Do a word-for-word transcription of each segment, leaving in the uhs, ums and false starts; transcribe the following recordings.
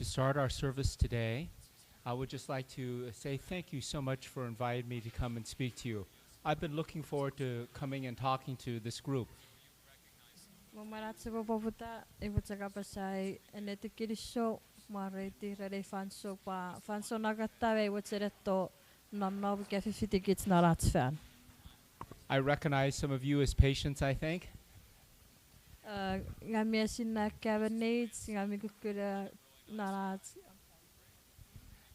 To start our service today, I would just like to say thank you so much for inviting me to come and speak to you. I've been looking forward to coming and talking to this group. Mwen ach sipwe poputa, ipwe chok apasa ai ennetin kinisou, mwareiti ren ei fansoun pwe fansoun nangatam ai mochen etto nonnom ika fifitikich non ach fan. I recognize some of you as patients, I think. Uh, ngang mi esinna ekkewe neich, ngang mi kukkun non ach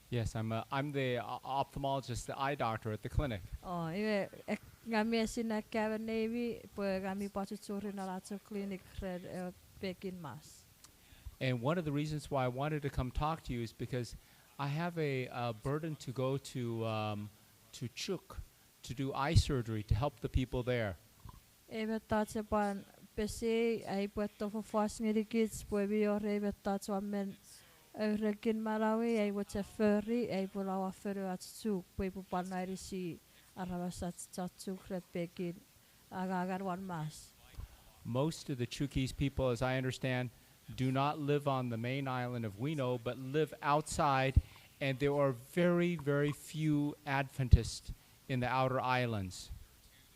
Yes, I'm, uh, I'm the o- ophthalmologist, the eye doctor at the clinic. O, iwe, ek- ngang mi esinna ekkewe neimi, pwe ngang mi pwan churi non ach clinic ren, uh, pekin mas. And one of the reasons why I wanted to come talk to you is because I have a, uh, burden to go to, um, to Chuuk to do eye surgery to help the people there. Ei mettoch a pwan pesei ai upwe etto fofos ngenikich pwe mi wor ei mettoch ua men aurekin manauei ai mochen fori, ai upwe no won fonuach Chuuk pwe upwe pwan anisi aramas ach chon Chuuk ren pekin angangen won mas. Most of the Chuukese people, as I understand, do not live on the main island of Weno, but live outside, and there are very, very few Adventists in the outer islands.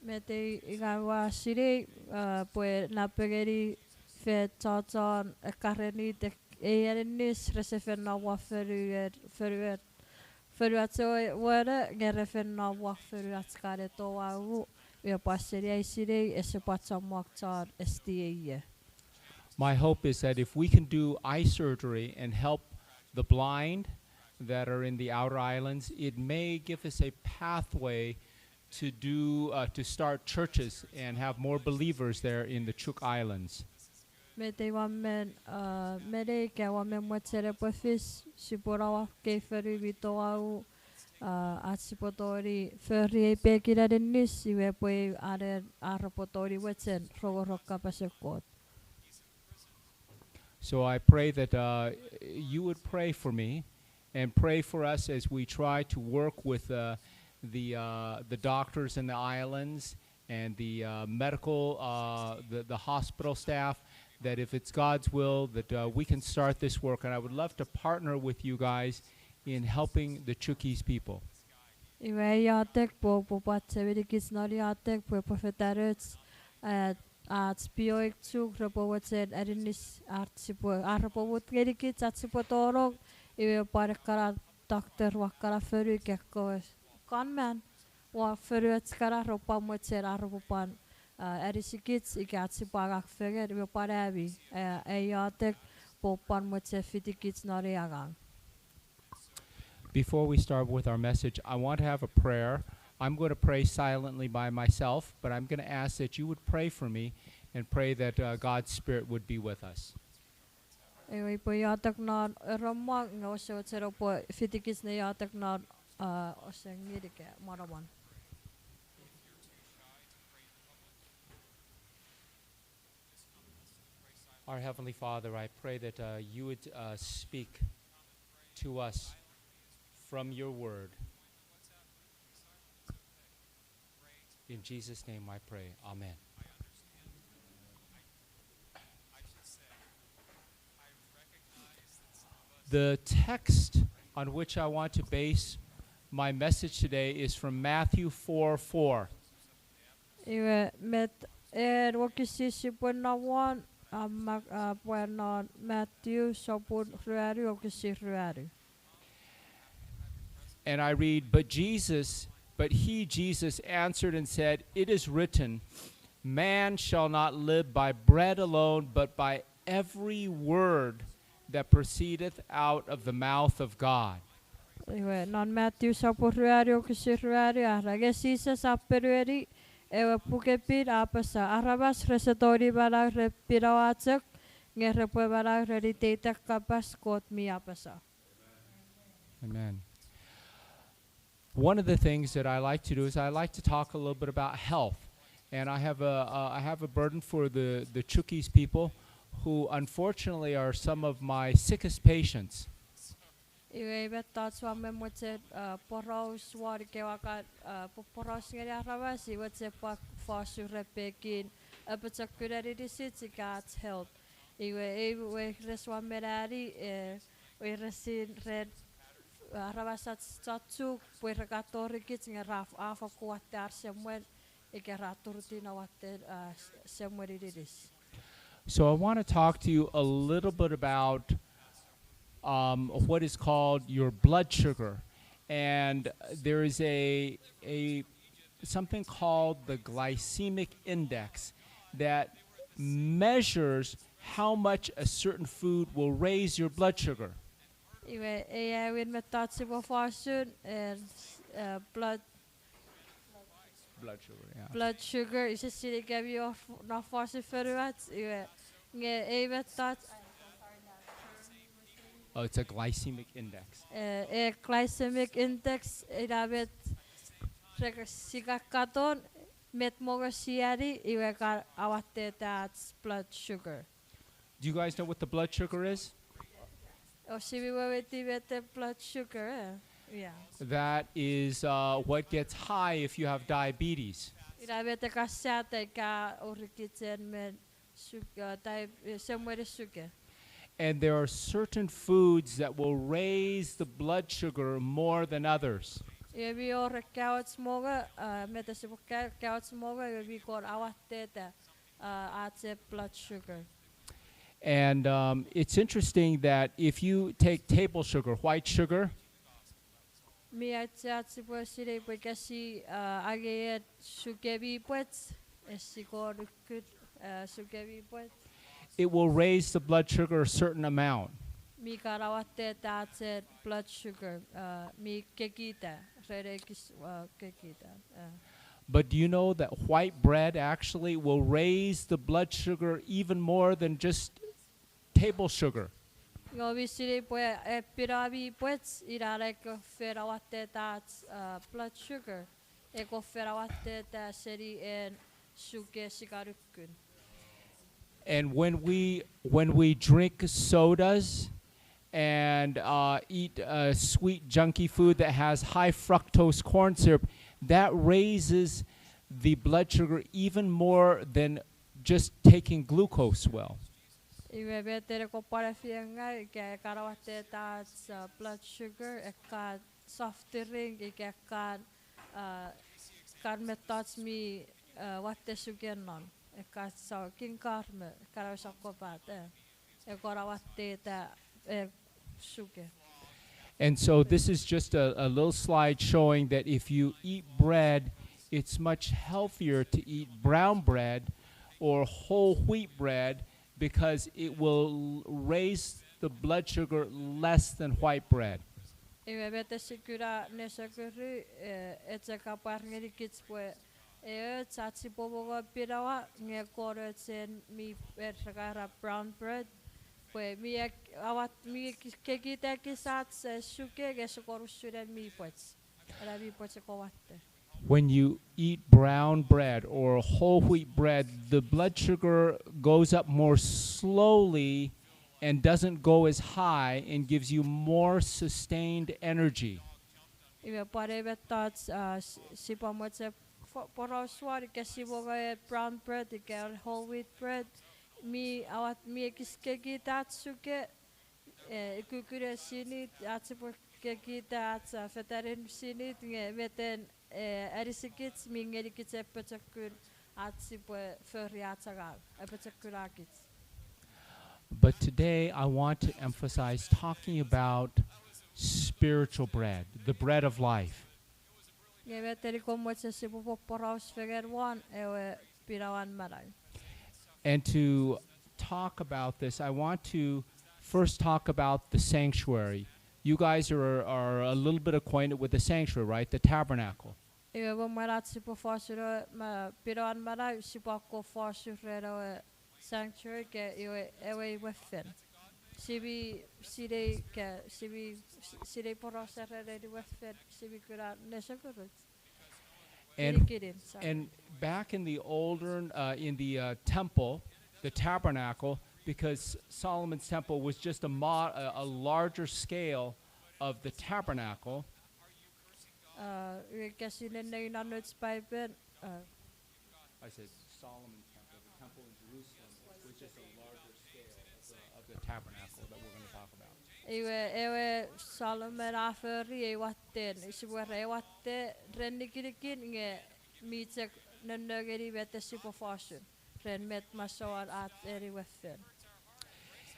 Met ei ngang ua sinei, uh, pwe napengeni fen chochon ekkarenitek ei aninnis rese fen nom won fonuer, fonuer, fonuach ewe wone, nge re fen nom won fonuach kana toau, iwe pwan seni ai sinei ese pwan chommong chon esti ie. My hope is that if we can do eye surgery and help the blind that are in the outer islands, it may give us a pathway to do, uh, to start churches and have more believers there in the Chuuk Islands. Met ei ua men, uh, met ei ika ua men mochen epwe fis, sipwe no won ekkei fonu mi toau, uh, ach sipwe tongeni fori ei pekin aninnis, iwe epwe anen ar repwe tongeni mochen rongorong kapasen Kot. So I pray that, uh, you would pray for me and pray for us as we try to work with, uh, the, uh, the doctors in the islands and the, uh, medical, uh, the, the hospital staff, that if it's God's will, that, uh, we can start this work. And I would love to partner with you guys in helping the Chuukese people. Iwe iotek pwe, pwe pwan chemeni kich non iotek pwe, pwe fetanoch, eh, ach pioing Chuuk repwe mochen aninnis ach sipwe, ar repwe mut ngenikich ach sipwe tonong, iwe pwan ekkana doctor won ekkana fonu ika ekkewe gunman won fonuach kana repwe pwan mochen ar repwe pwan, eh, anisikich ika ach sipwe angang fengen, iwe pwan ami, eh, ai iotek pwe pwan mochen fitikich non ei angang. Before we start with our message, I want to have a prayer. I'm going to pray silently by myself, but I'm going to ask that you would pray for me and pray that, uh, God's Spirit would be with us. Ewe, upwe iotek non, eh, romong, nge ouse mochen oupwe fitikich ne iotek non, uh, ouse ngenikich monomon. Our Heavenly Father, I pray that, uh, you would, uh, speak to us from your word. In Jesus' name I pray. Amen. The text on which I want to base my message today is from Matthew four four. Iwe met en wokisin sipwe nom won, a mak, a pwe non Matthew sopun ruanu wokisin ruanu. And I read, but Jesus, but he, Jesus, answered and said, it is written, man shall not live by bread alone, but by every word that proceedeth out of the mouth of God. Iwe, non Matthew sopun ruanu wokisin ruanu, a era, nge Jises a ponueni, ewe Puk mi Pin a apasa, aramas rese tongeni manau ren pinawa chok, nge repwe manau ren iteiten kapas Kot mi apasa. Amen. One of the things that I like to do is I like to talk a little bit about health. And I have a, uh, I have a burden for the, the Chuukese people, who unfortunately are some of my sickest patients. Iwe, iwe, mettoch ua men mochen, uh, poraus won ika ua kan, uh, po-, poraus ngeni aramas, iwe, chok pwan fosun ren pekin apochokunen inisich ika ach health. Iwe, ei weires ua men ani, eh, Weiresin ren, uh, aramas ach chon Chuuk pwe re kan tori kich nge ra f-, a fokkun watte ar semwen, ika ra turutiw non watten, uh, s-, semwenin inis. So I want to talk to you a little bit about, um, what is called your blood sugar. And there is a, a something called the glycemic index that measures how much a certain food will raise your blood sugar. Iwe, ei aewin mettoch sipwe fos usun, eh, eh, blood, blood sugar, yeah. Blood sugar, use sinei ika mi wor f-, non fosun fonuach, iwe, nge ei mettoch, oh, it's a glycemic index. Eh, eh, glycemic index, ina met re-, sika katon, met mongo sia ani, iwe ka awatteta ach blood sugar. Do you guys know what the blood sugar is? O, si mi weweiti met blood sugar, eh? Yeah. That is, uh, what gets high if you have diabetes. Ina met ka sata ika orikichen men suk-, uh, di-, eh, semwenin suke. And there are certain foods that will raise the blood sugar more than others. Iwe mi wor ekkoch mongo, uh, met sipwe ka-, ekkoch mongo, iwe mi kon awatteta, uh, ach blood sugar. And, um, it's interesting that if you take table sugar, white sugar, mi auchea ach sipwe sinei pwe ika si, uh, angei suke mi pwech, esi kon ukkun, uh, suke mi pwech, it will raise the blood sugar a certain amount. Mi kan awatteta ach blood sugar, uh, mi kekita, ren ekis, uh, kekita, uh. But do you know that white bread actually will raise the blood sugar even more than just table sugar? Nge oumi sinei pwe, eh, pinawa mi pwech ina ne kon fen awatteta ach, uh, blood sugar, e kon fen awatteta seni en suke sia kan ukkun. And when we, when we drink sodas and, uh, eat, uh, sweet junky food that has high fructose corn syrup, that raises the blood sugar even more than just taking glucose well. Iwe met en e kon pwan efeiengaw ika e kan awatteta ach, uh, blood sugar, ekkan soft drink ika ekkan, uh, kan mettoch mi, uh, watte suke non. Ekkan so-, king karme, ekkan ewe sokkopat, eh. E kon awatteta, eh, suke. And so this is just a, a little slide showing that if you eat bread, it's much healthier to eat brown bread or whole wheat bread because it will l-, raise the blood sugar less than white bread. Iwe met sia kuna nesokuri, eh, e chok apwar ngenikich pwe, eh, och ach sipwe mongo pinawa nge kon och en mi, eh, re kan era brown bread, pwe mi ek-, awat-, mi kis-, kekita ekis ach, eh, suke nge ese kon usun en mi pwech. Ena mi pwech e kon watte. When you eat brown bread or whole wheat bread, the blood sugar goes up more slowly and doesn't go as high and gives you more sustained energy. Iwe pwan ei mettoch, uh, s-, sipwe mochen fo-, poraus won ika si mongo brown bread ika whole wheat bread, mi awat-, mi ekis kekita ach suke, eh, ukukun sinit, ach sipwe kekita ach, uh, fetanin sinit nge met en, eh, anisikich mi ngenikich ewe pochokun ach sipwe fori ach angang, ewe pochokun akich. But today I want to emphasize talking about spiritual bread, the bread of life. Nge met en ika mochen sipwe poraus fengen won ewe pinawan manau. And to talk about this, I want to first talk about the sanctuary. You guys are, are a little bit acquainted with the sanctuary, right? The tabernacle. Iwe mwen ach sipwe fosun ewe ma-, pinawan manau, sipwe akkom fosun ren ewe sanctuary ika ewe, ewe imwen fen. Si mi sinei ika, si mi s-, sinei porausen ren ewe imwen fen, si mi kuna nesokurut. And, and back in the olden, uh, in the, uh, temple, the tabernacle, because Solomon's temple was just a mo-, a, a larger scale of the tabernacle. Uh, ika si nennengeni non ach Paipen, uh, I said Solomon's temple, the temple in Jerusalem, was just a larger scale of the, of the tabernacle that we're gonna talk about. Iwe ewe Solomon a fori ei watten, sipwe era ei watte ren nikinikin nge mi chok nonno ngeni met sipwe fosun, ren met masouan ach eni we fen.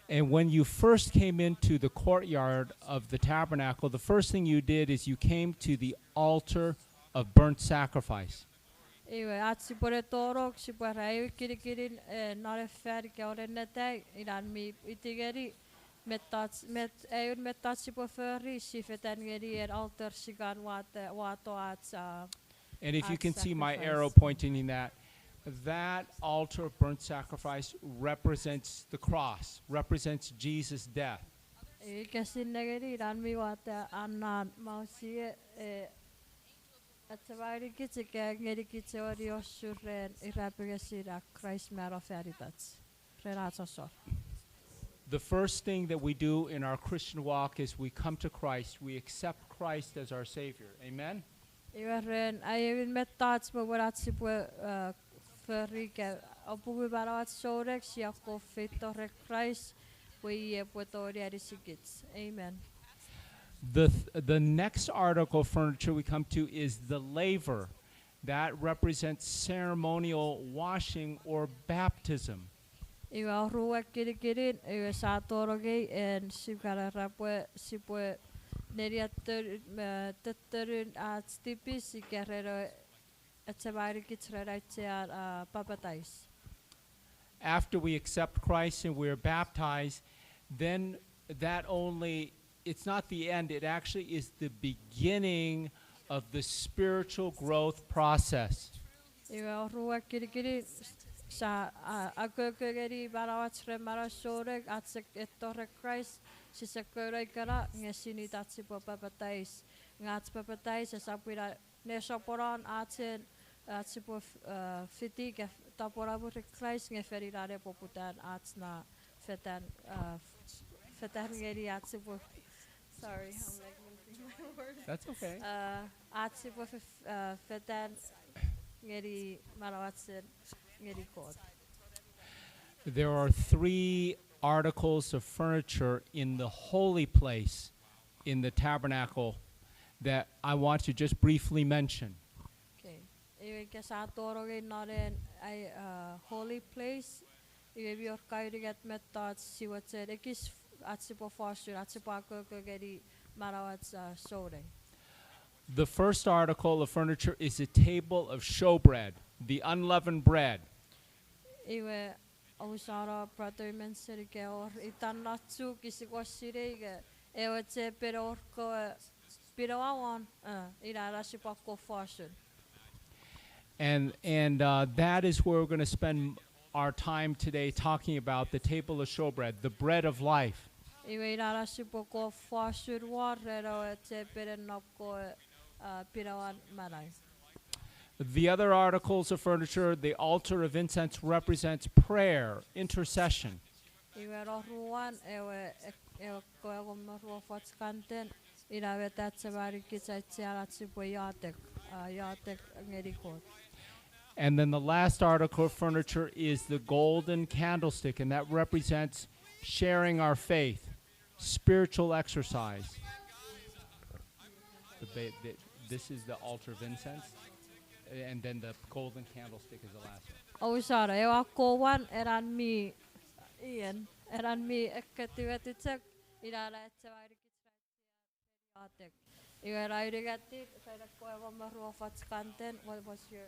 And when you first came into the courtyard of the tabernacle, the first thing you did is you came to the altar of burnt sacrifice. Iwe, ach sipwe ne tonong, sipwe ra eu kinikinin, eh, non ei fan ika won ennetai, inan mi itingeni, mettoch, met, eu mettoch sipwe fori, si fetan ngeni ei altar si kan wat-, wato ach, uh, And if you ach can see my arrow sacrifice. Pointing in that, that altar of burnt sacrifice represents the cross, represents Jesus' death. Ika sinna ngeni, inan mi wato anan mausie, eh, achema ngenikich ika ngenikich ewe ni osun ren irapengesin a Kraist mano fan itach ren ach asor. The first thing that we do in our Christian walk is we come to Christ, we accept Christ as our Savior. Amen? Iwe ren aewin mettoch me mwen ach sipwe, uh, fori ika apungu manauach souneng, sia akkom feito ren Kraist, pwe i epwe tongeni anisikich. Amen. The th-, the next article of furniture we come to is the laver. That represents ceremonial washing or baptism. Iwe oruan kinikinin, iwe sa tonong ei en sipwe kan era pwe sipwe neniaton, eh, tettenin ach tipis ika ren ewe achema ngenikich ren auchean, uh, papatais. After we accept Christ and we are baptized, then that only, it's not the end, it actually is the beginning of the spiritual growth process. Iwe oruan kinikinin, sa, uh, akoko ngeni manauach ren manau souneng, ach sise etto ren Kraist, sise kouno ikena nge sinei ach sipwe papatais. Nge ach papatais esap ina nesoponon ach en, ach sipwe f-, uh, fiti ika f-, tapweno mwirin Kraist nge fen ina nepoputan ach na fetan, uh, f-, fetan ngeni ach sipwe, sorry, I'm, like, losing my words. That's okay. Uh, ach sipwe f-, uh, fetan ngeni manauach ngeni Kot. There are three articles of furniture in the holy place in the tabernacle that I want to just briefly mention. Okay. Iwe ika sa tonong ei non ei, uh, holy place, iwe mi wor kaunungat mettoch sia mochen ekis ach sipwe fosun, ach sipwe akoko ngeni manauach, uh, souneng. The first article of furniture is a table of showbread, the unleavened bread. Iwe, omusano Brother Manson ika wor itan na chuk isikon sinei ika ewe chepen wor kewe pinawa won, uh, ina ach sipwe akkom fosun. And, and, uh, that is where we're gonna spend our time today talking about the table of showbread, the bread of life. Iwe ina ach sipwe akkom fosun won ren ewe chepen en nop kewe, uh, pinawan manau. The other articles of furniture, the altar of incense represents prayer, intercession. Iwe oruan ewe, ek-, ewe kewe engon me ruofoch kanten, ina met achema ngenikich auchean ach sipwe iotek, uh, iotek ngeni Kot. And then the last article of furniture is the golden candlestick, and that represents sharing our faith, spiritual exercise. The ba-, the, this is the altar of incense, and then the golden candlestick is the last one. Omusano, ewe akkom wan, enan mi, ien, enan mi ekketiweti chok, ina ach sipwe iotek. Iwe ena unungatin, ren ekkewe engon me ruofoch kanten, what was your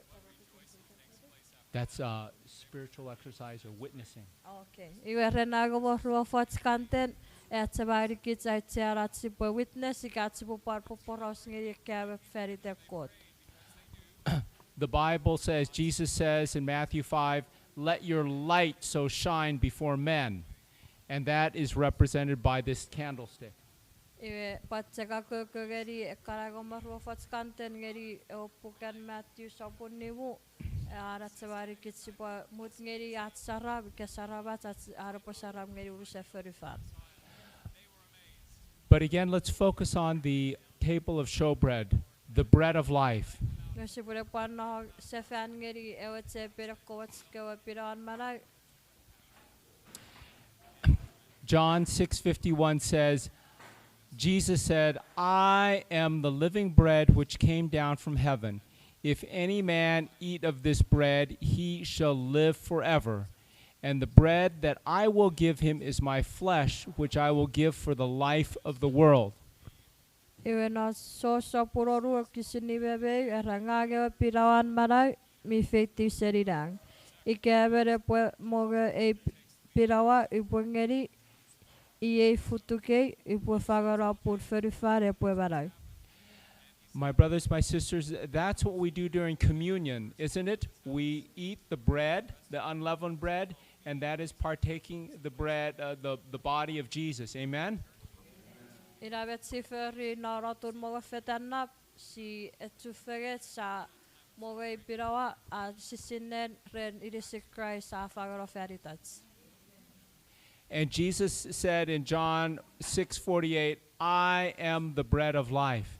That's a spiritual exercise or witnessing. Okay. Iwe ren engon me ruofoch kanten, e achema ngenikich auchean ach sipwe witness, ika ach sipwe pwan poporaus ngeni ekkewe fan iten Kot. The Bible says, Jesus says in Matthew five, "Let your light so shine before men." And that is represented by this candlestick. Iwe, pwan chok akoko ngeni ekkana engon me ruofoch kanten ngeni ewe puken Matthew sopun nimu, e, a achema ngenikich sipwe mut ngeni ach saram, ika saramach, ach, a epwe saram ngeni unusen fonufan. But again, let's focus on the table of showbread, the bread of life. Nge sipwe ne pwan no sefan ngeni ewe chepen ekkoch kewe pinawan manau. John six fifty-one says, Jesus said, I am the living bread which came down from heaven. If any man eat of this bread, he shall live forever. And the bread that I will give him is my flesh, which I will give for the life of the world. Iwe non Jon sopun wonu wokisin nime me ew, era, ngang ewe pinawan manau mi feitiw seni nang. Ika emon epwe mongo ei pinawa upwe ngeni, iei futukei upwe fangeno pun fonufan epwe manau. My brothers, my sisters, that's what we do during communion, isn't it? We eat the bread, the unleavened bread, and that is partaking the bread, uh, the, the body of Jesus. Amen? Ina met si fori non atun mongo fetanap, si echufengen sa mongo ei pinawa, a sisinnen ren inisin Kraist a fangeno fan itach. And Jesus said in John six forty-eight, I am the bread of life.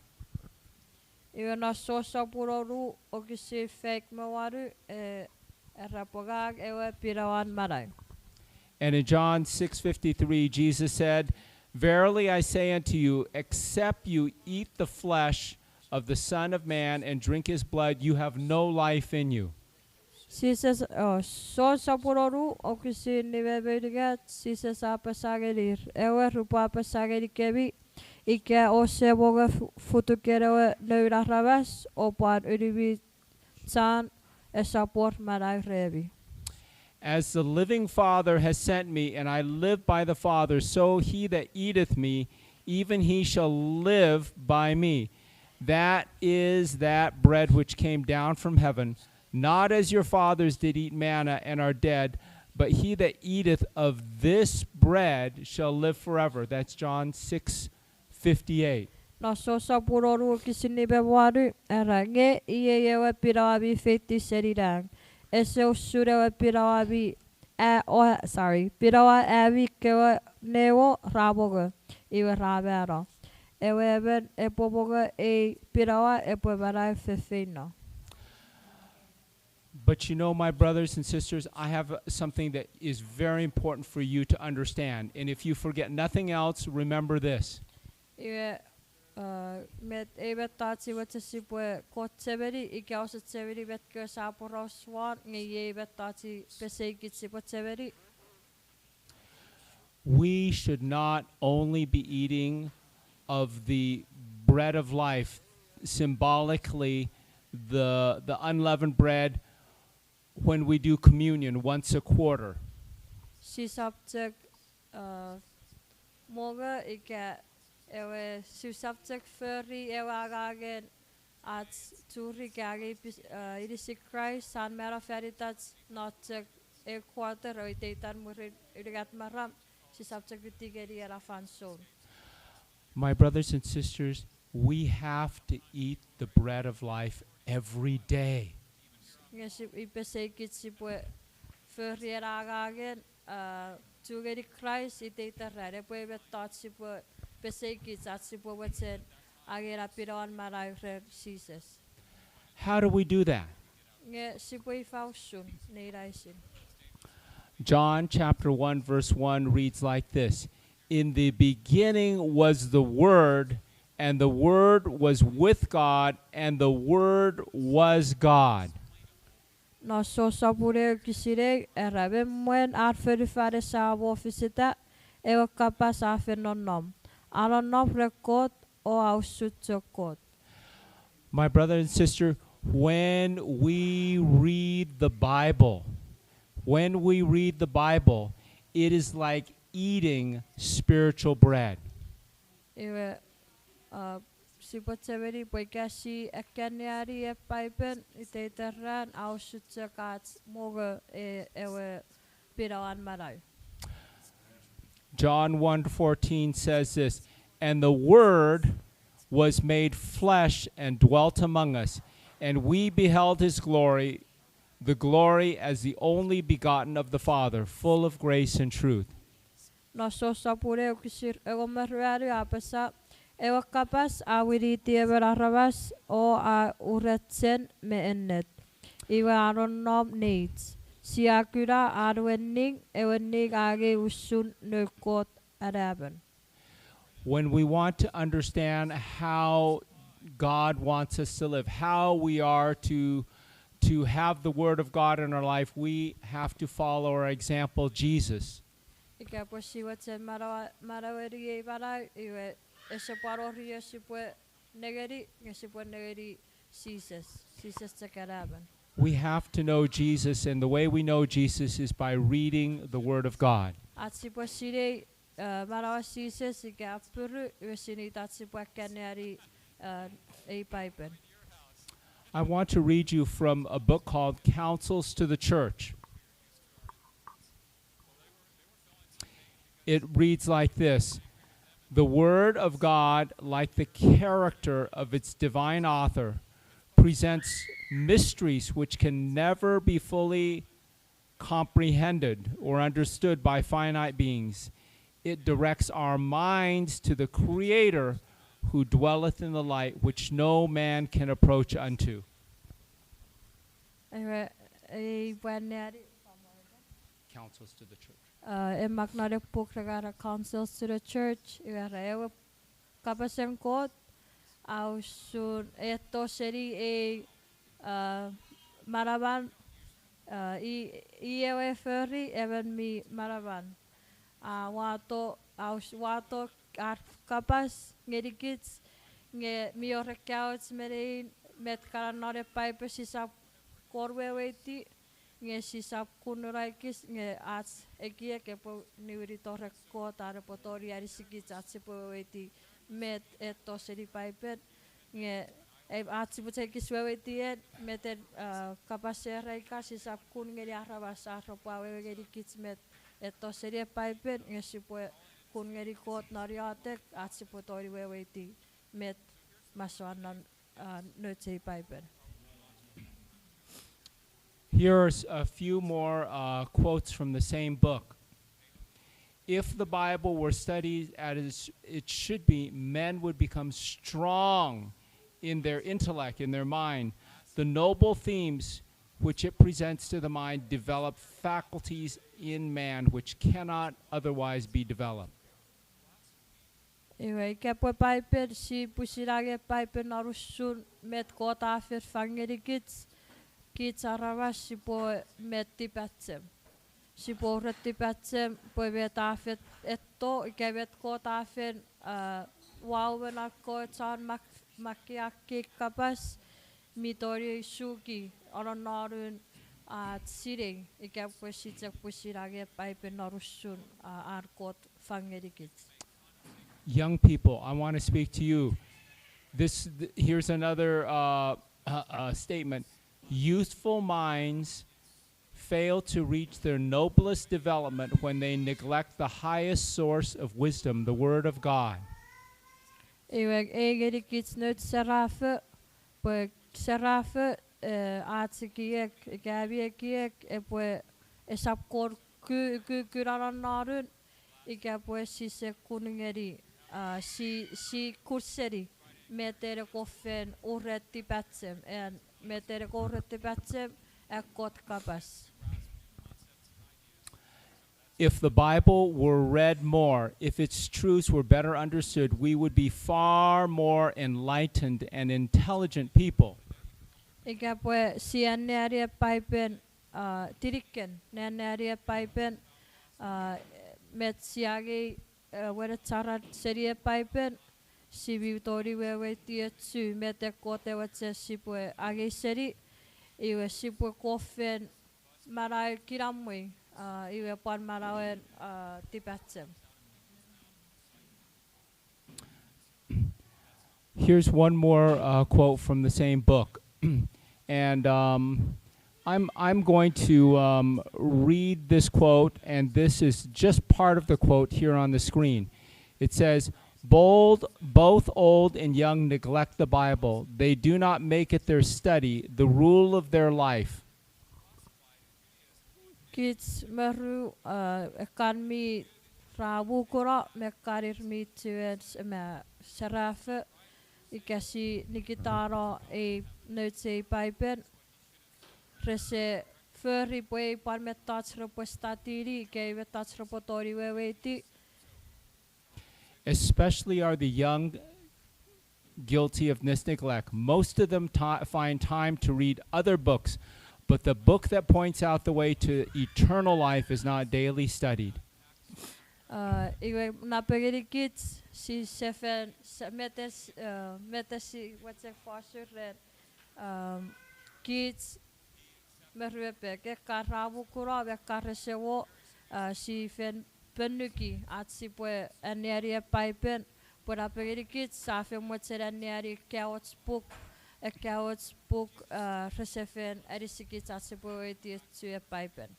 Iwe non Jon sopun wonu wokisin faik me wanu, e, era pwe ngang ewe pinawan manau. And in John six fifty-three, Jesus said, Verily I say unto you, except you eat the flesh of the Son of Man and drink his blood, you have no life in you. Jises, o, Jon sopun wonu wokisin nime me unungat, Jises a apasa ngenir, ewer, upwe apasa ngenikemi, ika ouse mongo fu-, futuken ewe Noun Aramas, o pwan unumi chan, esap wor manau remi. As the living Father has sent me, and I live by the Father, so he that eateth me, even he shall live by me. That is that bread which came down from heaven, not as your fathers did eat manna and are dead, but he that eateth of this bread shall live forever. That's John six fifty-eight. Non Jon sopun wonu wokisin nime me wanu, era, nge iei ewe pinawa mi feitiw seni nang. Ese usun ewe pinawa mi a, o, sorry, pinawa ami kewe newo ra mongo, iwe ra mano. Ewe emon epwe mongo ei pinawa epwe manau feinfeino. But you know, my brothers and sisters, I have, uh, something that is very important for you to understand. And if you forget nothing else, remember this. Iwe, uh, met ei mettoch ua mochen sipwe kon chechemeni, ika ouse chechemeni met kewe sa poraus won, nge iei mettoch ua peseikich sipwe chechemeni. We should not only be eating of the bread of life, symbolically the, the unleavened bread, when we do communion once a quarter. Sisap chok, uh, mongo ika ewe, sisap chok fori ewe angangen ach churi ika angei pis-, uh, inisin Kraist an mano fan itach non chok ew quarter, ewe iteitan mwirin unungat maram, sisap chok fiti ngeni ena fansoun. My brothers and sisters, we have to eat the bread of life every day. Nge si-, ua peseikich sipwe fori ena angangen, uh, chu ngeni Kraist iteiten ran, epwe mettoch sipwe peseikich ach sipwe mochen angei ena pinawan manau ren Jises. How do we do that? Nge sipwe ifa usun ne ina isin? John chapter one verse one reads like this, In the beginning was the Word, and the Word was with God, and the Word was God. Non Jon sopun ew wokisin ew, era, me mwen an fonufan ese mwo fisita, ewe Kapas a fen nonnom. A nonnom ren Kot o a usun chok Kot. My brother and sister, when we read the Bible, when we read the Bible, it is like eating spiritual bread. Iwe, uh, sipwe chechemeni pwe ika si akkaneani ewe Paipen iteiten ran, a usun chok ach mongo e-, ewe pinawan manau. John one fourteen says this, And the Word was made flesh and dwelt among us, and we beheld his glory, the glory as the only begotten of the Father, full of grace and truth. Non Jon sopun ew wokisin engon me ruanu a apasa, ewe Kapas a winiti emon aramas o a uren me ennet. Iwe a nonnom neich. Sia kuna an we ning, ewe ning a angei usun noun Kot anaemon. When we want to understand how God wants us to live, how we are to, to have the Word of God in our life, we have to follow our example, Jesus. Ika pwe sipwe chok manau-, manaueni ei manau, iwe ese pwan wor io sipwe nengeni, nge sipwe nengeni Jises, Jises chok anaemon. We have to know Jesus, and the way we know Jesus is by reading the Word of God. Ach sipwe sinei, eh, manauen Jises ika appiru, iwe sinei ita sipwe akkanneani, eh, ei Paipen. I want to read you from a book called Counsels to the Church. It reads like this: The Word of God, like the character of its divine author, presents mysteries which can never be fully comprehended or understood by finite beings. It directs our minds to the Creator who dwelleth in the light, which no man can approach unto. Ewe, ei pwan nani. Counsels to the Church. Uh, e mak non ei puk re kan era Counsels to the Church, iwe ra ewe kapasen Kot, a usun etto seni ei, uh, manaman, uh, i, i ewe fori emon mi manaman. A wato, a us-, wato ar kapas ngenikich, nge mi wor ekkoch me nein met kana non ei Paipen sisap kon weweiti, nge sisap kun nukun kich, nge ach ekiek epwe niwinito ren Kot an epwe tongeni anisikich ach sipwe weweiti met etto seni Paipen, nge, e, ach sipwe chok ekis weweiti en, met en, uh, kapas era ika sisap kun ngeni aramas ar repwe awewe ngenikich met etto seni ei Paipen, nge sipwe kun ngeni Kot non iotek, ach sipwe tongeni weweiti met masoan non, uh, nouch ei Paipen. Here are s-, a few more, uh, quotes from the same book. If the Bible were studied as it should be, men would become strong in their intellect, in their mind. The noble themes which it presents to the mind develop faculties in man which cannot otherwise be developed. Iwe, ika pwe Paipen, si pwisin angei Paipen non usun met Kot a fen fang ngenikich, kich aramas sipwe met tipachem. Sipwe uren tipachem pwe met a fen etto, ika met Kot a fen, uh, uwau me non ekkoch chon mak-, makkei kapas, mi tongeni suki anonnonun, uh, sinei, ika pwe si chok pwisin angei Paipen non usun, uh, an Kot fang ngenikich. Young people, I want to speak to you. This, th-, here's another, uh, uh, uh, statement. Youthful minds fail to reach their noblest development when they neglect the highest source of wisdom, the Word of God. Iwe, ei ngenikich nouch serafo, pwe serafo, eh, ach ekiek, ika ami ekiek, epwe esap kon ku-, ku-, kuna nonnonun, ika pwe sise kun ngeni, uh, si, si kun seni, met en ekkoch fen uren tipachem, and met en ekkoch uren tipachem, an Kot kapas. If the Bible were read more, if its truths were better understood, we would be far more enlightened and intelligent people. Ika pwe si anneani ei Paipen, uh, tiniken, ne anneani ei Paipen, uh, met si angei, uh, wenecharen seni ei Paipen, si mi tongeni weweiti ochu met an Kot ewe chen sipwe angei seni, iwe sipwe kon fen manau kinamwe, uh, iwe pwan manauen, uh, tipachem. Here's one more, uh, quote from the same book. And, um, I'm, I'm going to, um, read this quote, and this is just part of the quote here on the screen. It says, "Bold, both old and young neglect the Bible. They do not make it their study, the rule of their life." Kich me ru, uh, ekkan mi ra mukuno me ekkan ir mi chuen s-, me serafo, ika si nikitano ei nouch ei Paipen, rese fori pwe ei pwan mettoch repwe studyni, ika ei mettoch repwe tongeni weweiti. especially are the young, guilty of this neglect. Most of them ti- find time to read other books, but the book that points out the way to eternal life is not daily studied. Uh, iwe napengeni kich, si sefen, se- metes, uh, metes si wechek fosun ren, um, kich me ruepek, ekka ra mukuno, ekka rese wo, uh, si fen ponuki ach sipwe anneani ewe Paipen, pwe napengeni kich sa fen mochen anneani ekkewe och puk, ekkewe och puk, uh, rese fen anisikich ach sipwe weweiti ewe Paipen.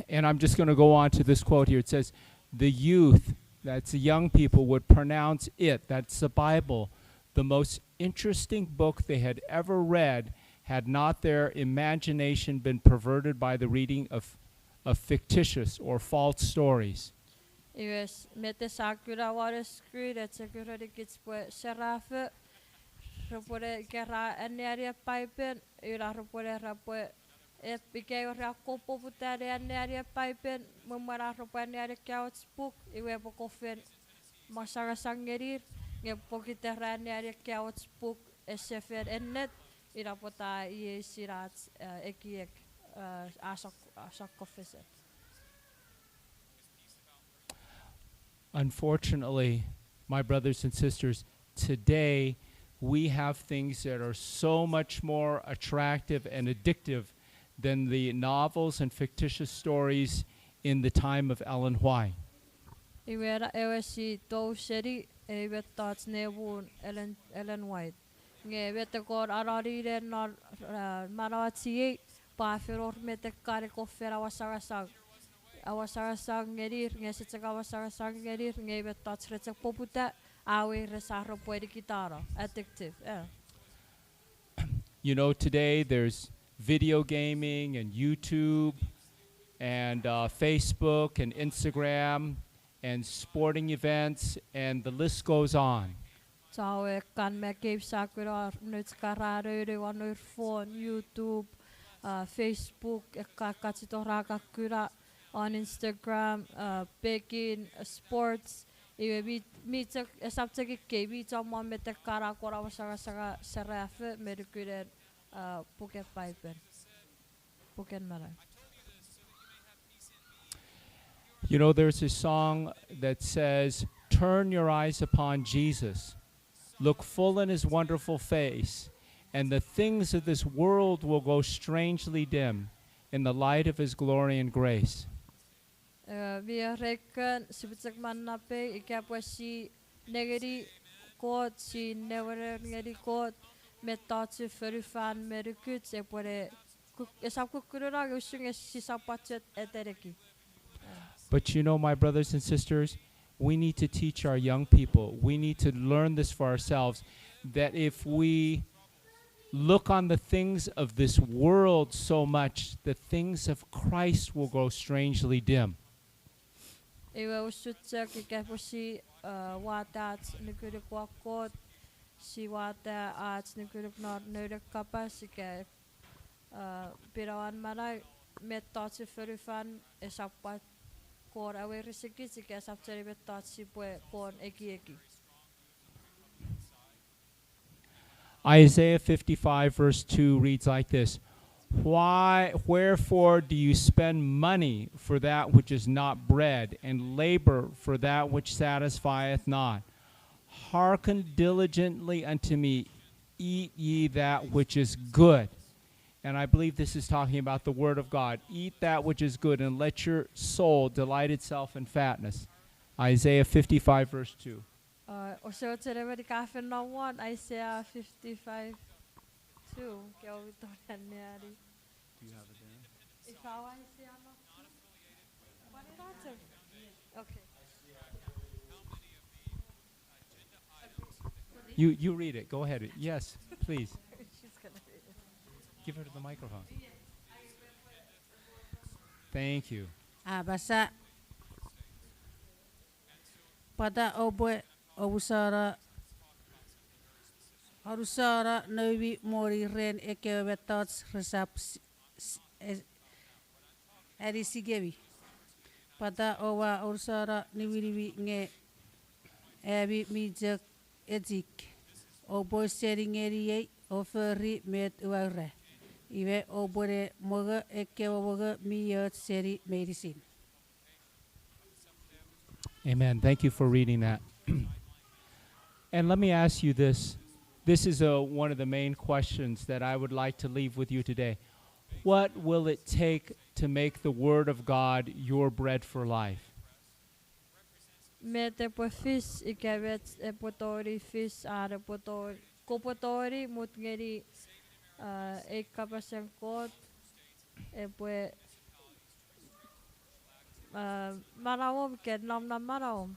And I'm just gonna go on to this quote here. It says, "The youth," that's the young people, "would pronounce it," that's the Bible, "the most interesting book they had ever read had not their imagination been perverted by the reading of, of fictitious or false stories." Iwe, s- met sia kuna won screen, ese kuna nikich pwe serafo, repwene ika ra anneani ewe Paipen, ina repwene era pwe, ep- ika ewe ra ko poputa ne anneani ewe Paipen, me mwen ar repwe anneani ekkewe och puk, iwe epwe ko fen masangasang ngenir, nge pokiten ra anneani ekkewe och puk ese fen ennet, ina pwata iei sinach, eh, ekiek, eh, a sok- a sokkofesen. Unfortunately, my brothers and sisters, today we have things that are so much more attractive and addictive than the novels and fictitious stories in the time of Ellen White. Iwe ra- ewe si tou seni ei mettoch ne muun Ellen, Ellen White. Nge met ekkoch a noninen non, uh, manauach iei, pwe a fen wor met ekkan ekkoch fen awasangasang. Awasangasang ngenir, nge ese chok awasangasang ngenir, nge ei mettoch re chok poputa, a weires ar repwe nikitano, addictive, eh. You know, today there's video gaming and YouTube and, uh, Facebook and Instagram and sporting events, and the list goes on. Chowe kan me games sa kuna, nouch ka ra nounou won nour phone, YouTube, uh, Facebook, ekka kachito ra ka kuna, on Instagram, uh, pekin, uh, sports, iwe mi, mi chok, esap chok ikei, mi chommong met ekka ra kon awasangasanga serafo me nukunen, uh, puken Paipen. Puken manau. You know, there's a song that says, "Turn your eyes upon Jesus. Look full in his wonderful face, and the things of this world will grow strangely dim in the light of his glory and grace." Eh, mi ereikon, sipwe chok mannapei, ika pwe si nengeni Kot, si newener ngeni Kot, mettochun fonufan me nukuch epwene kuk- esap kukkununong usun nge sisap pwal chok eteneki. But you know, my brothers and sisters, we need to teach our young people. We need to learn this for ourselves, that if we look on the things of this world so much, the things of Christ will grow strangely dim. Iwe usun chok ika pwe si, uh, wata ach nukunuk won Kot, si wata ach nukunuk non noun we kapas ika, uh, pinawan manau, mettochun fonufan esap pwal kon aweiresikich ika esap cheni mettoch sipwe kon ekieki. Isaiah fifty-five verse two reads like this, "Why, wherefore do you spend money for that which is not bread, and labor for that which satisfieth not? Hearken diligently unto me, eat ye that which is good." And I believe this is talking about the word of God. "Eat that which is good, and let your soul delight itself in fatness." Isaiah fifty-five, verse two. Uh, ouse chok ewe ni ka fen nom won Isaiah fifty-five two, ke omi tori anneani. Do you have it there? Ifa Isaiah nom? What did I say? Okay. You, you read it. Go ahead. Yes, please. She's gonna read it. Give her the microphone. Thank you. A apasa, pwata oupwe omusano, omusano noumi moni ren ekkewe mettoch resap s- s- e- anisikemi? Pwata oua omusano niwinimi nge ami mi chok echik. Oupwe seni ngeniei o fori met ua ura. Iwe oupwe ne mongo ekkewe mongo mi och seni meinisin. Amen. Thank you for reading that. And let me ask you this. This is a, one of the main questions that I would like to leave with you today. What will it take to make the Word of God your bread for life? Met epwe fis ika met epwe tongeni fis an epwe to-, kopwe tongeni mut ngeni, uh, ei kapasen Kot epwe, uh, manauom ika nom non manauom.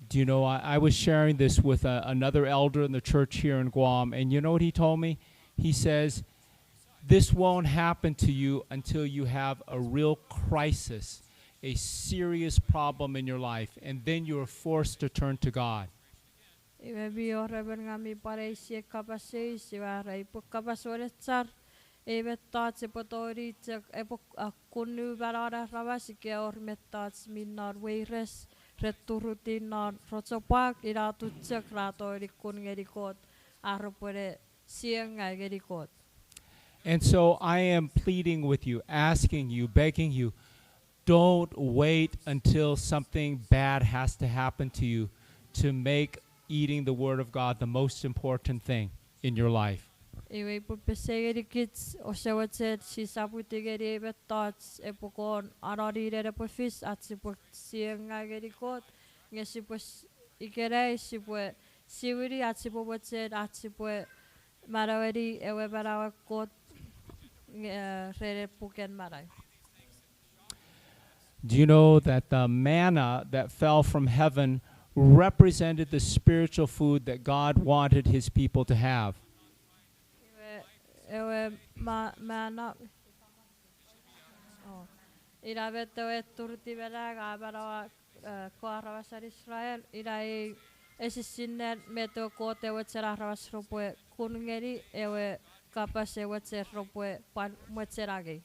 Do you know, I, I was sharing this with a, another elder in the church here in Guam, and you know what he told me? He says, "This won't happen to you until you have a real crisis, a serious problem in your life, and then you are forced to turn to God." Iwe mi wor emon ngang mi pwan eis ei kapas eis, iwe a ura, epwe kapas wenechar, ei mettoch epwe tongeni chok, epwe, a, kunu manauen aramas ika wor mettoch mi non weires, re turutiw non rochopwak, ina atun chok ra tongeni kun ngeni Kot, ar repwene siengai ngeni Kot. And so I am pleading with you, asking you, begging you, don't wait until something bad has to happen to you to make eating the Word of God the most important thing in your life. Iwe upwe pesei ngenikich, ouse mochen sisap witi ngeni ei mettoch epwe kon anoninen epwe fis ach sipwe siengai ngeni Kot, nge sipwe s-, ikenai sipwe siwini ach sipwe mochen ach sipwe manaueni ewe manauen Kot, nge, eh, ren ei puken manau. Do you know that the manna that fell from heaven represented the spiritual food that God wanted his people to have? Iwe, ewe ma-, manna, oh. Ina met ewe turutiw manau a manaua, eh, ekkewe aramasen Israel, ina ei esisinnen met ewe Kot e mochen aramas repwe kun ngeni, ewe kapas e mochen repwe pwan mochen angei.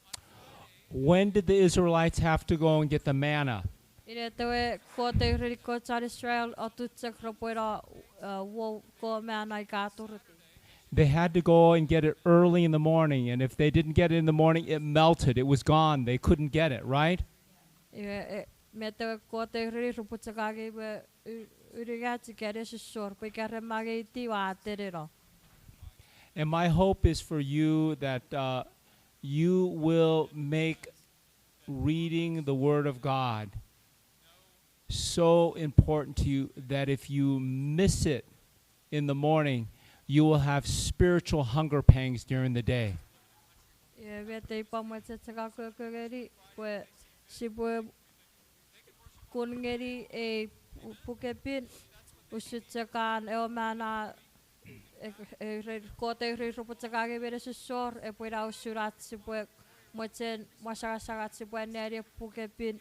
When did the Israelites have to go and get the manna? Inet ewe Kot e ereni ekkoch an Israel atun chok repwe no, eh, wou ekkewe manna ika turutiw? They had to go and get it early in the morning, and if they didn't get it in the morning, it melted, it was gone, they couldn't get it, right? Iwe, e, met ewe Kot e ereni repwe chok angei me u-, unungat ika nesosor, pwe ika re mangeiti ua teneno. And my hope is for you that, uh, you will make reading the Word of God so important to you that if you miss it in the morning, you will have spiritual hunger pangs during the day. Iwe met ei pwan mochen chok akoko ngeni, pwe sipwe kun ngeni ei pu-, pukepin, usun chok an ewe manna, e, e, re-, Kot e ereni repwe chok angei me nesosor, epwe ina usun ach sipwe mochen mwasangasang ach sipwe anneani ei pukepin,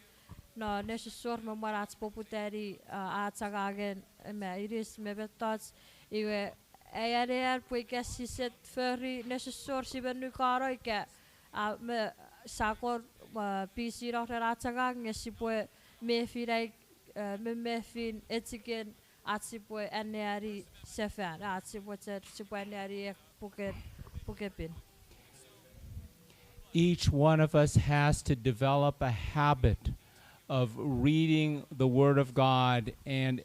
no nesosor me mwen ach poputani, a, ach angangen, e, me inis me mettoch, iwe, ai anean pwe ika sise fori nesosor sipwe nukano ika, a, me sakon, a, pisino ren ach angang nge sipwe mefi nai, e, memefin echiken ach sipwe anneani sefan, ach sipwe che-, sipwe anneani ei puke-, pukepin. Each one of us has to develop a habit of reading the Word of God and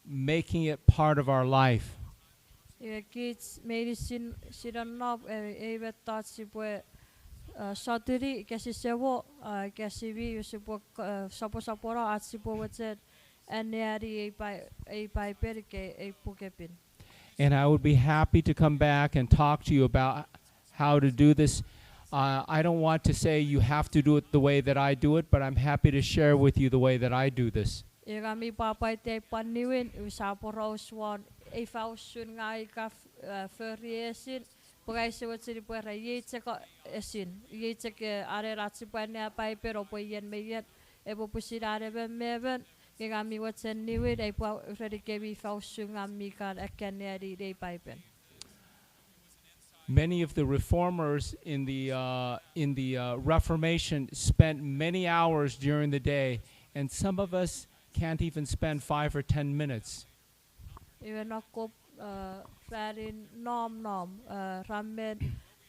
making it part of our life. Iwe kich meinisin sia nonnom, e, ei mettoch sipwe, e, sotuni ika sise mo, e, ika sia mi, sipwe, e, soposopono ach sipwe mochen anneani ei Pai-, ei Paipen ika ei pukepin. And I would be happy to come back and talk to you about how to do this. Uh, I don't want to say you have to do it the way that I do it, but I'm happy to share with you the way that I do this. Iwe ngang mi pwapwaiti ai pwan niwin, use poraus won ifa usun ngang ika f-, e, fori esin, pwe ngang use mochen pwe ra iei chok esin, iei chok, e, anen ach sipwe annea Paipen, oupwe ien me ien, epwe pwisin an emon me emon, nge ngang mi mochen niwin, ai pwan erenikemi ifa usun ngang mi kan akkanneani ei Paipen. Many of the reformers in the, uh, in the, uh, Reformation spent many hours during the day, and some of us can't even spend five or ten minutes. Iwe nokop, uh, ranin nom nom, uh, ra men,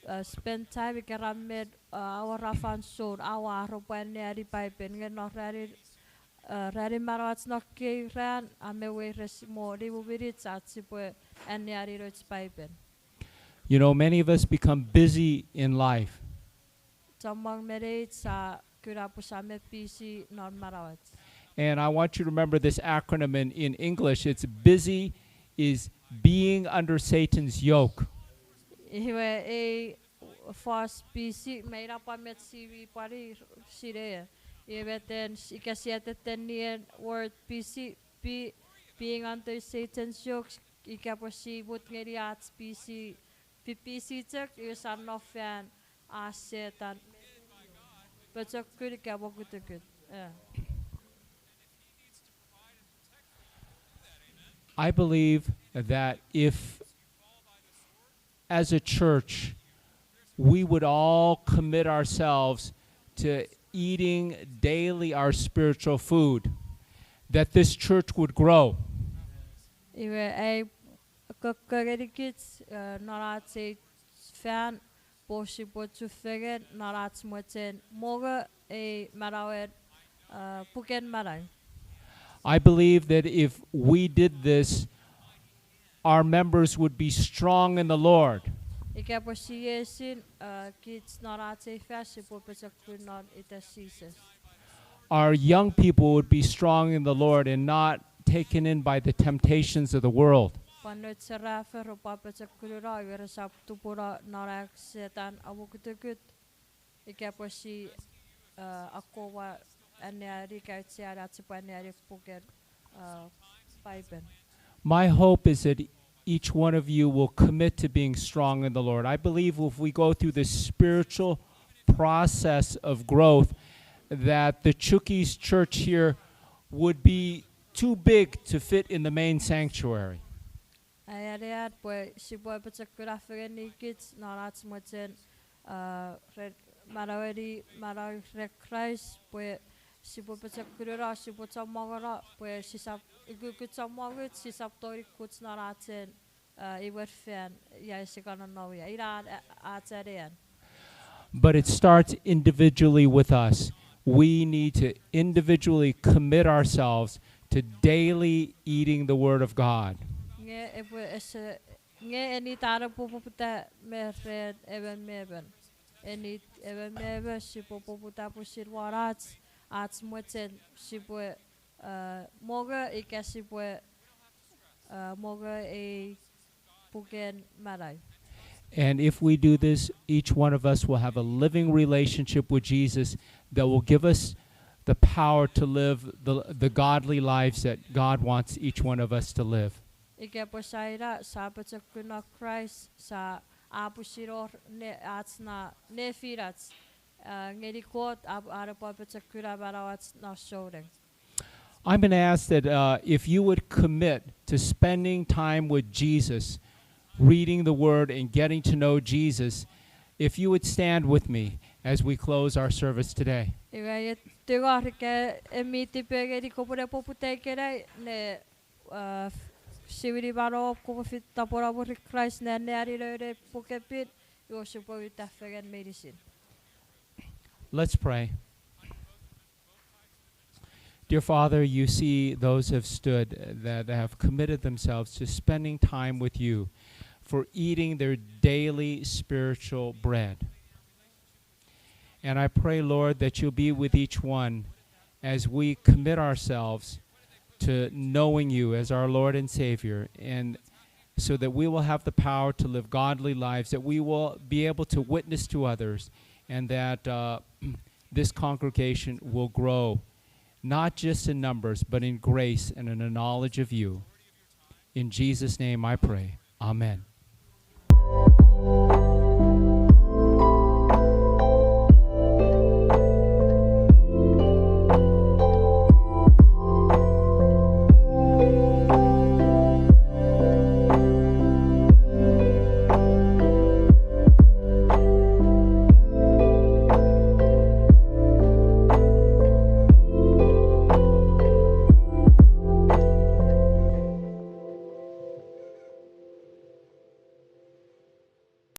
uh, spend time ika ra men, uh, awa ra fansoun, awa repwe anneani Paipen, nge non ranin, uh, ranin manauach non kei ran, a me weires mo nimu minich ach sipwe anneani nouch Paipen. You know, many of us become busy in life. Chommong me neich sa kuna pwe sa men busy non manauach. And I want you to remember this acronym in, in English. It's busy is being under Satan's yoke. Iwe ei fos busy, me ina pwan met si mi pwan sinei. Iwe then, ika sia tettenin word busy, be, being under Satan's yoke, ika pwe si mut ngeni ach busy, busy chok, iwe sa no fan a Setan pochokun ika mokutukut. Eh. I believe that if, as a church, we would all commit ourselves to eating daily our spiritual food, that this church would grow. Iwe ai kokko ngenikich, eh, non ach ei fan, pwe sipwe chufengen non ach mochen mongo ei manauen, eh, puken manau. I believe that if we did this, our members would be strong in the Lord. Ika pwe siesin, eh, kich non ach ei fan sipwe pochokun non ita Jises. Our young people would be strong in the Lord and not taken in by the temptations of the world. Pwan nouch serafo repwe pochokununo iwe resap tupuno non an Setan a mokutukut. Ika pwe si, eh, akkomwa anneani ika aucheani ach sipwe anneani puken, eh, Paipen. My hope is that each one of you will commit to being strong in the Lord. I believe if we go through this spiritual process of growth, that the Chuukese church here would be too big to fit in the main sanctuary. Ai anean pwe sipwe pochokun fengenikich non ach mochen, eh, ren manaueni manau ren Kraist, pwe sipwe pochokununo, sipwe chommongono, pwe sisap, ukukun chommonguch sisap tongeni kuch non ach ei, eh, imwen fan ia ese kan nonnom ia. Ina a-, ach anean. But it starts individually with us. We need to individually commit ourselves to daily eating the Word of God. Nge epwe ese, nge ennet a poputa me ren emon me emon. Ennet emon me emon sipwe poputa pwisin won ach, ach mochen sipwe, eh, mongo ika sipwe, eh, mongo ei puken manau. And if we do this, each one of us will have a living relationship with Jesus that will give us the power to live the, the godly lives that God wants each one of us to live. Ika pwe sa ina, sa pochokun non Kraist, sa a pwisin wor ne-, ach na nefinach, eh, ngeni Kot, a, a epwe pochokun manauach non souneng. I'm gonna ask that, uh, if you would commit to spending time with Jesus, reading the Word and getting to know Jesus, if you would stand with me as we close our service today. Iwe, ua tingor ika mi tipengeni kopwe ne poputa ikenai ne, uh, siwini manauom kopwe fiti tapweno mwirin Kraist ne anneani noun ei puk mi pin, iwe sipwe uta fengen meinisin. Let's pray. Dear Father, you see those have stood, that have committed themselves to spending time with you, for eating their daily spiritual bread. And I pray, Lord, that you'll be with each one as we commit ourselves to knowing you as our Lord and Savior, and so that we will have the power to live godly lives, that we will be able to witness to others, and that, uh, this congregation will grow, not just in numbers, but in grace and in a knowledge of you. In Jesus' name I pray. Amen.